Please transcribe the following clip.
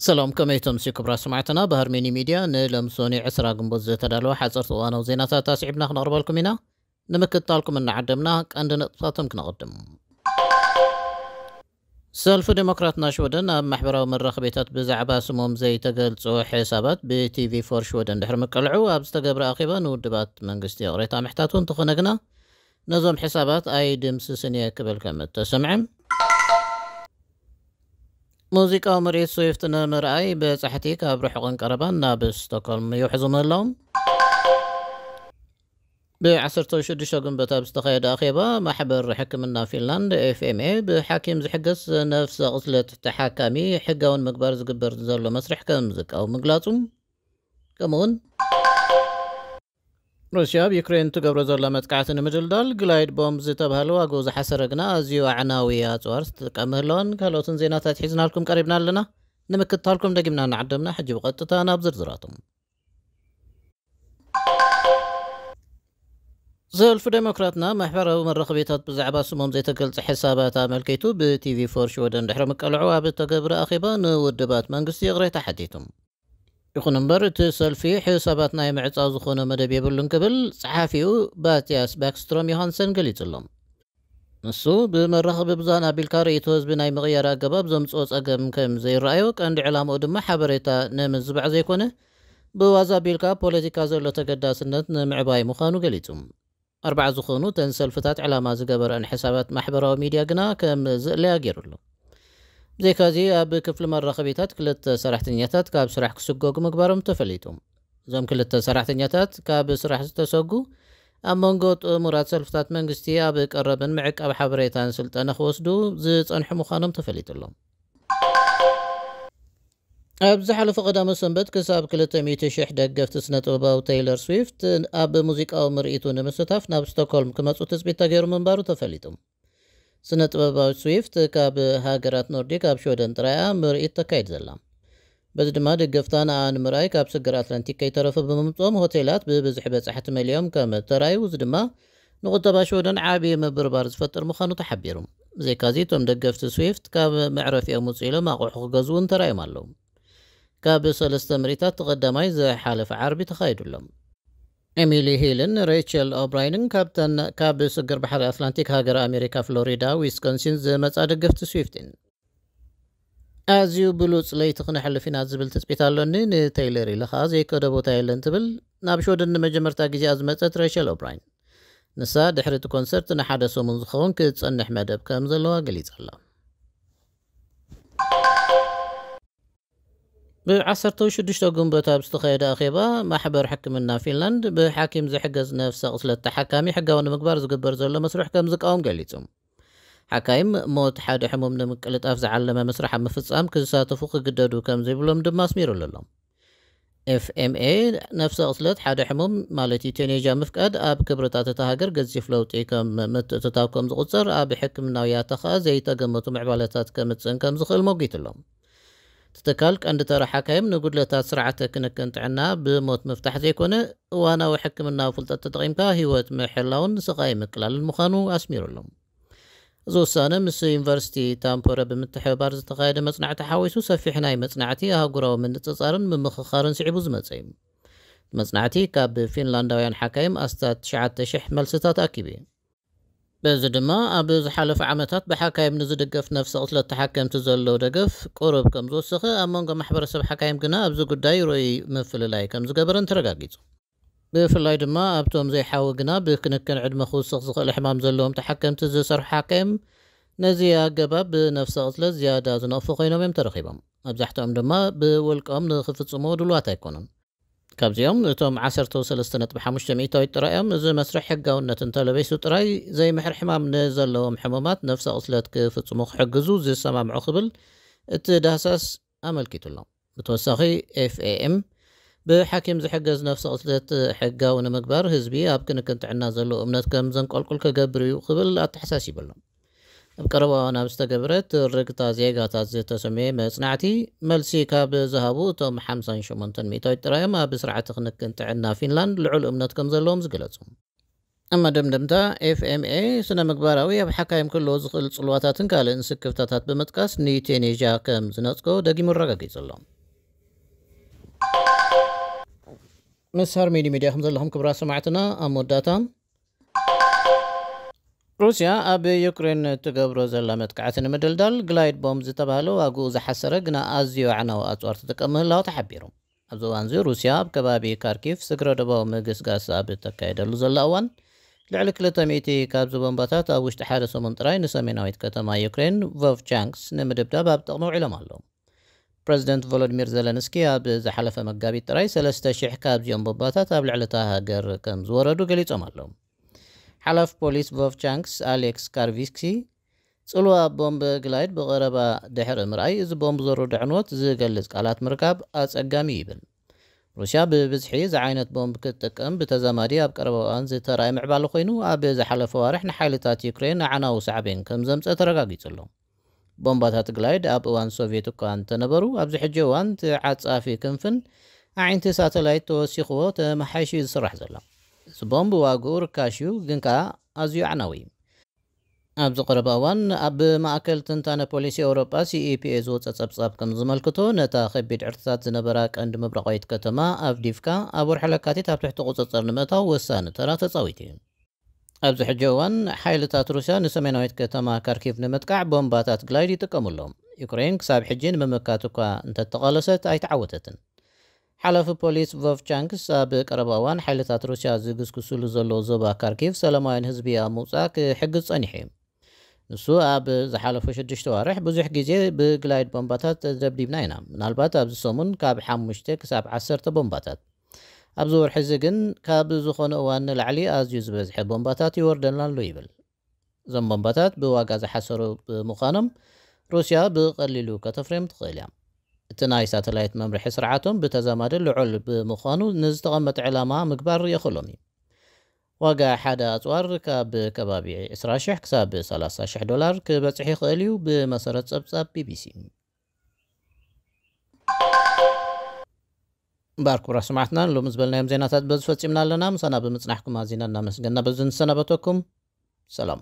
ሰላም፣ ከመይ ትምሲ ክቡራት ሰማዕትና? ባህር ሚኒ ሚድያ ንሎም ሶኒ ዕስራ ግንቦት ዝተዳለወ ሓፀርቲ እዋናዊ ዜናታት ኣስዒብና ክነቕርበልኩም ኢና። ንምክትታልኩም እናዓደምና ቀንዲ ነጥብታቶም ክነቕድም። ሰልፊ ዴሞክራትና ሽወደን ኣብ ማሕበራዊ መራኸቢታት ብዛዕባ ስሞም ዘይተገልጹ ሕሳባት ብቲቪ ፎር ሽወደን ድሕሪ ምቅልዑ ኣብ ዝተገብረ ኣኼባ ንውድባት መንግስቲ ይቕሬታ ምሕታቱ እንተኾነ ግና ነዞም ሕሳባት ኣይድምስስን እየ ክብል ከም እተሰምዐ። ሙዚቃዊ ምርኢት ስዊፍት ንምርኣይ በጻሕቲ ካብ ርሑቕን ቀረባን ናብ ስቶክሆልም ይውሕዙ ምህላዎም። ብ16 ግንቦት ኣብ ዝተኻየደ ኣኼባ ማሕበር ሕክምና ፊንላንድ ኤፍኤምኤ ብሓኪም ዝሕገዝ ነፍሰ ቅትለት ተሓካሚ ሕጋውን ምግባር ዝግበር ዘሎ መስርሕ ከም ዝቃወም ምግላጹ፣ ከምኡውን ሩስያ ኣብ ዩክሬን ትገብሮ ዘላ መጥቃዕቲ ንምድልዳል ግላይድ ቦምብ ዝተባህለ ዋግኡ ዝሓሰረ ግና ኣዝዩ ኣዕናዊ ኣጽዋር ትጥቀም ምህላዋን ካልኦትን ዜናታት ሒዝናልኩም ቀሪብና ኣለና። ንምክትታልኩም ደጊምና እናዓደምና ሕጂ ብቐጥታ ናብ ዝርዝራቶም። ሰልፊ ዴሞክራትና ማሕበራዊ መራኸቢታት ብዛዕባ ስሞም ዘይተገልጸ ሕሳባት ኣመልኪቱ ብቲቪ ፎር ሽወደን ድሕሪ ምቀልዑ ኣብ እተገብረ ኣኼባ ንውድባት መንግስቲ ይቕሬታ ሓቲቱ። ይኹን እምበር እቲ ሰልፊ ሕሳባት ናይ ምዕጻው ዝኾነ መደብ የብሉን ክብል ጸሓፊኡ ባትያስ ባክስትሮም ዮሃንሰን ገሊጹ ኣሎ። ንሱ ብመራኸቢ ብዙሃን ኣቢልካ ርእይቶ ህዝቢ ናይ ምቕያር ኣገባብ ዘምጽኦ ጸገም ከም ዘይረኣዮ፣ ቀንዲ ዕላምኡ ድማ ሓበሬታ ንምዝባዕ ዘይኮነ ብዋዛ ኣቢልካ ፖለቲካ ዘሎ ተገዳስነት ንምዕባይ ምዃኑ ገሊጹ። ኣርባዓ ዝኾኑ ተን ሰልፍታት ዕላማ ዝገበረን ሕሳባት ማሕበራዊ ሚድያ ግና ከም ዝእለያ ገይሩ ኣሎ። ብዘይካዚ ኣብ ክፍሊ መራኸቢታት ክልተ ሰራሕተኛታት ካብ ስራሕ ክስጎጉ ምግባሮም ተፈሊጡ። እዞም ክልተ ሰራሕተኛታት ካብ ስራሕ ዝተሰጉ ኣብ መንጎ ጥሙራት ሰልፍታት መንግስቲ ኣብ ቀረብን ምዕቃብ ሓበሬታን ስልጠና ክወስዱ ዝጸንሑ ምዃኖም ተፈሊጡ ኣሎ። ኣብ ዝሓለፈ ቀዳመ ሰንበት ክሳብ ክልተ ሚእቲ ሽሕ ደገፍቲ ስነ ጥበባዊ ቴይለር ስዊፍት ኣብ ሙዚቃዊ ምርኢቱ ንምስታፍ ናብ ስቶክሆልም ክመጹ ትጽቢት ተገይሩ ምንባሩ ተፈሊጡ። ስነ ጥበባዊ ስዊፍት ካብ ሃገራት ኖርዲክ ኣብ ሽወደን ጥራያ ምርኢት ተካይድ ዘላ። በዚ ድማ ደገፍታ ንኣ ንምርኣይ ካብ ስግር ኣትላንቲክ ከይተረፈ ብምምፅኦም ሆቴላት ብብዝሒ በጻሕቲ መሊኦም ከም ተራዩ፣ እዚ ድማ ንቁጠባ ሽወደን ዓብዪ ምብርባር ዝፈጥር ምዃኑ ተሓቢሩ። ብዘይካዚ እቶም ደገፍቲ ስዊፍት ካብ መዕረፊኦም ውፅእ ኢሎም ኣቑሑ ክገዝኡ እውን ተራዮም ኣለዉ። ካብ ሰለስተ ምርኢታት ተቐዳማይ ዝሓለፈ ዓርቢ ተኻይዱ ኣሎ። ኤሚሊ ሂልን ሬቸል ኦብራይንን ካብተን ካብ ስግር ባሕሪ ኣትላንቲክ ሃገር ኣሜሪካ ፍሎሪዳ ዊስኮንሲን ዝመጻ ደገፍቲ ስዊፍትን። ኣዝዩ ብሉጽ ለይቲ ክነሕልፍ ኢና ዝብል ትጽቢት ኣሎኒ፣ ንቴይለር ኢለ ኸኣ ዘይከዶ ቦታ የለን ትብል ናብ ሽወደን ንመጀመርታ ግዜኣ ዝመጸት ሬቸል ኦብራይን። ንሳ ድሕሪ እቲ ኮንሰርት ንሓደ ሰሙን ዝኸውን ክትጸንሕ መደብ ከም ዘለዋ ገሊጻ ኣላ። ብ16 ግንቦት ኣብ ዝተኻየደ ኣኼባ ማሕበር ሕክምና ፊንላንድ ብሓኪም ዝሕገዝ ነፍሰ ቅትለት ተሓካሚ ሕጋዊ ንምግባር ዝግበር ዘሎ መስርሕ ከም ዝቃወም ገሊጹ። ሓካይም ሞት ሓደ ሕሙም ንምቅልጣፍ ዝዓለመ መስርሕ ኣብ ምፍጻም ክሳተፉ ክግደዱ ከም ዘይብሎም ድማ ኣስሚሩሉ ኣሎ። ኤፍኤምኤ ነፍሰ ቅትለት ሓደ ሕሙም ማለት ዩቴኔዥያ ምፍቃድ ኣብ ክብርታት እታ ሃገር ገዚፍ ለውጢ ከም ምትእትታው ከም ዝቑጸር፣ ኣብ ሕክምናዊ ያታ ኸኣ ዘይተገመቱ ምዕባለታት ከምጽእን ከም ዝኽእል ሞጊቱ ኣሎ። እቲ ትካል ቀንዲ ተራ ሓካይም ንጉድለታት ስርዓተ ክንክን ጥዕና ብሞት ምፍታሕ ዘይኮነ፣ እዋናዊ ሕክምናዊ ፍልጠት ተጠቒምካ ህይወት ምሕላውን ስቓይ ምቅላልን ምዃኑ ኣስሚሩ ኣሎ። እዚ ውሳነ ምስ ዩኒቨርሲቲ ታምፖረ ብምትሕብባር ዝተኻየደ መጽናዕቲ ሓዊሱ ሰፊሕ ናይ መጽናዕቲ ኣህጉራዊ ምንጽጻርን ምምኽኻርን ስዒቡ ዝመጸ እዩ። መጽናዕቲ ካብ ፊንላንዳውያን ሓካይም ኣስታት ትሽዓተ ሽሕ መልስታት ኣኪቡ እዩ። በዚ ድማ ኣብ ዝሓለፈ ዓመታት ብሓካይም ንዝድገፍ ነፍሰ ቅትለት ተሓከምቲ ዘሎ ደገፍ ቁሩብ ከም ዝወሰኸ፣ ኣብ መንጎ ማሕበረሰብ ሓካይም ግና ኣብዚ ጉዳይ ርኡይ ምፍልላይ ከም ዝገበረን ተረጋጊጹ። ብፍላይ ድማ ኣብቶም ዘይሓዊ ግና ብክንክን ዕድመ ክውስኽ ዝኽእል ሕማም ዘለዎም ተሓከምቲ ዝሰርሑ ሓካይም ነዚ ኣገባብ ብነፍሰ ቅትለት ዝያዳ ዝነቕፉ ኮይኖም እዮም ተረኺቦም። መብዛሕትኦም ድማ ብውልቆም ንኽፍጽምዎ ድሉዋት ኣይኮኑን። ካብዚኦም እቶም ዓሰርተ ሰለስተ ነጥቢ ሓሙሽተ ሚእታዊት ጥራይ እዮም። እዚ መስርሕ ሕጋውነት እንተለበሱ ጥራይ ዘይምሕር ሕማም ንዘለዎም ሕሙማት ነፍሰ ቅትለት ክፍጽሙ ክሕግዙ ዝሰማምዑ ክብል እቲ ዳህሳስ ኣመልኪቱ ኣሎ። ብተወሳኺ ኤፍኤኤም ብሓኪም ዝሕገዝ ነፍሰ ቅትለት ሕጋዊ ንምግባር ህዝቢ ኣብ ክንክን ጥዕና ዘለዎ እምነት ከም ዘንቆልቁል ክገብር እዩ ክብል ኣተሓሳሲቡ ኣሎ። ኣብ ቀረባ እዋን ኣብ ዝተገብረ ትርግታ ዜጋታት ዝተሰመየ መጽናዕቲ መልሲ ካብ ዝሃቡ እቶም ሓምሳን ሸሞንተን ሚእታዊት ጥራዮም ኣብ ስርዓተ ክንክን ጥዕና ፊንላንድ ልዑል እምነት ከም ዘለዎም ዝገለጹ። ኣብ መደምደምታ፣ ኤፍኤምኤ ስነ ምግባራዊ ኣብ ሓካይም ክህልዎ ዝኽእል ጽልዋታትን ካልእን ስክፍታታት ብምጥቃስ፣ ንቴኔዥያ ከም ዝነጽጎ ደጊሙ ኣረጋጊጹ ኣሎ። ምስ ሃርሜኒ ሚድያ ከም ዘለኹም ክብራት ሰማዕትና። ኣብ መወዳእታ፣ ሩስያ ኣብ ዩክሬን እትገብሮ ዘላ መጥቃዕቲ ንምድልዳል፣ ግላይድ ቦምብ ዝተባህለ ዋግኡ ዝሓሰረ ግና ኣዝዩ ኣዕናዊ ኣጽዋር ትጥቀም ምህላዋ ተሓቢሩ። ኣብዚ እዋን እዚ፣ ሩስያ ኣብ ከባቢ ካርኪቭ ስግረ ዶባዊ ምግስጋስ ኣብ እተካየደሉ ዘላ እዋን፣ ልዕሊ ክልተ ሚእቲ ካብዚ ቦምባታት ኣብ ውሽጢ ሓደ ሰሙን ጥራይ ንሰሜናዊት ከተማ ዩክሬን ቮቭቻንክስ ንምድብዳብ ኣብ ጥቕሚ ውዒሎም ኣለዉ። ፕረዚደንት ቮሎዲሚር ዘለንስኪ ኣብ ዝሓለፈ መጋቢት ጥራይ ሰለስተ ሽሕ ካብዚኦም ቦምባታት ኣብ ልዕሊ እታ ሃገር ከም ዝወረዱ ገሊጾም ኣለዉ። ሓላፊ ፖሊስ ቮቭቻንክስ ኣሌክስ ካርቪስኪ፣ ጽልዋ ቦምብ ግላይድ ብቐረባ ድሕሪ ምርኣይ፣ እዚ ቦምብ ዘውርዶ ዕንወት ዝገልጽ ቃላት ምርካብ ኣጸጋሚ እዩ ይብል። ሩስያ ብብዝሒ እዚ ዓይነት ቦምብ ክትጥቀም ብተዛማዲ ኣብ ቀረባ እዋን ዝተራእየ ምዕባለ ኮይኑ፣ ኣብ ዝሓለፈ ዋርሕ ንሓይልታት ዩክሬን ኣዕናዊ ሳዕቤን ከም ዘምጸ ተረጋጊጹ ኣሎ። ቦምባታት ግላይድ ኣብ እዋን ሶቪየት እኳ እንተነበሩ፣ ኣብዚ ሕጂ እዋን እቲ ዓጻፊ ክንፍን ኣዒንቲ ሳተላይት ተወሲኽዎ ተመሓይሹ እዩ ዝስራሕ ዘሎ። እዚ ቦምብ ዋግኡ ርካሽ እዩ፣ ግን ከኣ ኣዝዩ ኣዕናዊ እዩ። ኣብዚ ቀረባ እዋን ኣብ ማእከል ትንታነ ፖሊሲ ኤውሮጳ፣ ሲኢፒኤ፣ ዝወጸ ጸብጻብ ከም ዝመልክቶ፣ ነታ ከቢድ ዕርትታት ዝነበራ ቀንዲ ምብራቓዊት ከተማ ኣቭዲቭካ ኣብ ወርሒ ለካቲት ኣብ ትሕቲ ቁጽጽር ንምእታው ወሳኒ ተራ ተጻዊቱ እዩ። ኣብዚ ሕጂ እዋን፣ ሓይልታት ሩስያ ንሰሜናዊት ከተማ ካርኪቭ ንምጥቃዕ ቦምባታት ግላይድ ይጥቀሙ ኣለዉ። ዩክሬን ክሳብ ሕጂ ንምምካት እኳ እንተተቓለሰት ኣይተዓወተትን። ሓላፊ ፖሊስ ቮቭቻንክስ ኣብ ቀረባ እዋን ሓይልታት ሩስያ ዝግስግስሉ ዘለዉ ዞባ ካርኪቭ ሰላማውያን ህዝቢ ኣብ ምውጻእ ክሕግዝ ጸኒሑ እዩ። ንሱ ኣብ ዝሓለፉ ሽዱሽተ ዋርሕ ብዙሕ ግዜ ብግላይድ ቦምባታት ተደብዲብና ኢና። ምናልባት ኣብዚ ሰሙን ካብ ሓሙሽተ ክሳብ ዓሰርተ ቦምባታት። ኣብዚ ወርሒ እዚ ግን ካብ ዝኾነ እዋን ንላዕሊ ኣዝዩ ዝበዝሐ ቦምባታት ይወርደና ኣሎ ይብል። እዞም ቦምባታት ብዋጋ ዝሓሰሩ ብምዃኖም ሩስያ ብቐሊሉ ከተፍርዮም ትኽእል እያ። እቲ ናይ ሳተላይት መምርሒ ስርዓቶም ብተዛማዲ ልዑል ብምዃኑ ንዝተቐመጠ ዕላማ ምግባር የኽእሎም እዩ። ዋጋ ሓደ ኣጽዋር ካብ ከባቢ ዕስራ ሽሕ ክሳብ ሰላሳ ሽሕ ዶላር ክበጽሕ ይኽእል እዩ፣ ብመሰረት ጸብጻብ ቢቢሲ። እምበኣር ክቡራት ሰማዕትና፣ ንሎሚ ዝበልናዮም ዜናታት በዚ ፈጺምና ኣለና። ምሳና ብምጽናሕኩም ኣዚና እናመስገና በዚ ንሰናበተኩም። ሰላም።